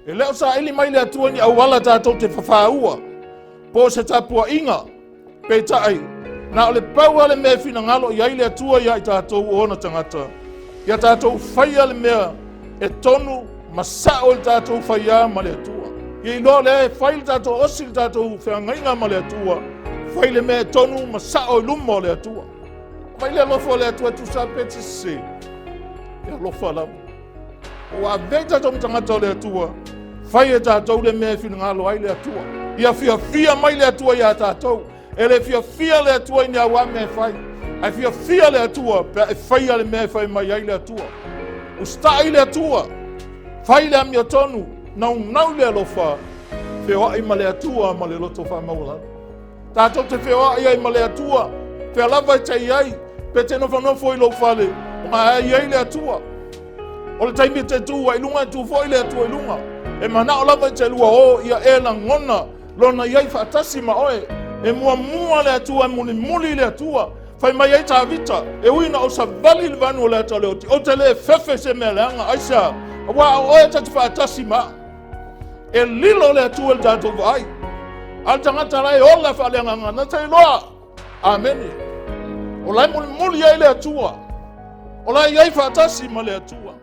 E le o saili mai le Atua ni auala tatou te fafaua po o se tapuaiga. Peitai, na o le pau lava le mea e finagalo i ai le Atua ia i tatou o ona tagata, ia tatou faia le mea e tonu ma sao i le tatou faiā ma le Atua. Ia iloa lea e fai le tatou osi le tatou feagaiga ma le Atua, fai le mea e tonu ma sao i luma o le Atua. Mai le alofa o le Atua e tusa pe te sese, e alofa lava. Ua avea i tatou ma tagata o le Atua, fai e tatou le mea e finagalo ai le Atua. Ia fiafia mai le Atua iā tatou. E le fiafia le Atua i ni auā mea e fai, ae fiafia le Atua pe a e faia le mea e fai mai ai le Atua. Usitai le Atua, fai le amiotonu, naunau le alofa, feoai ma le Atua ma le loto faamaualalo. Tatou te feoai ai ma le Atua, fea lava e te i ai, pe te nofonofo i lou fale, o i ai le Atua. O le taimi e te tu ai i luga, e tu foi le Atua i luga. E manao lava i te lua o, ia e lagona lona i ai faatasi ma oe. E muamua le Atua, e mulimuli le Atua. Fai mai ai Tavita, e ui na ou savali i le vanu o le ata o le oti, ou te le fefe i se mea leaga, aisea, aua o oe e ta te faatasi ma au. E lilo le Atua i le tatou vaai. A o le tagata la e ola faaleagaga, na te iloa. Amene. O la e mulimuli ai le Atua. O la e i ai faatasi ma le Atua.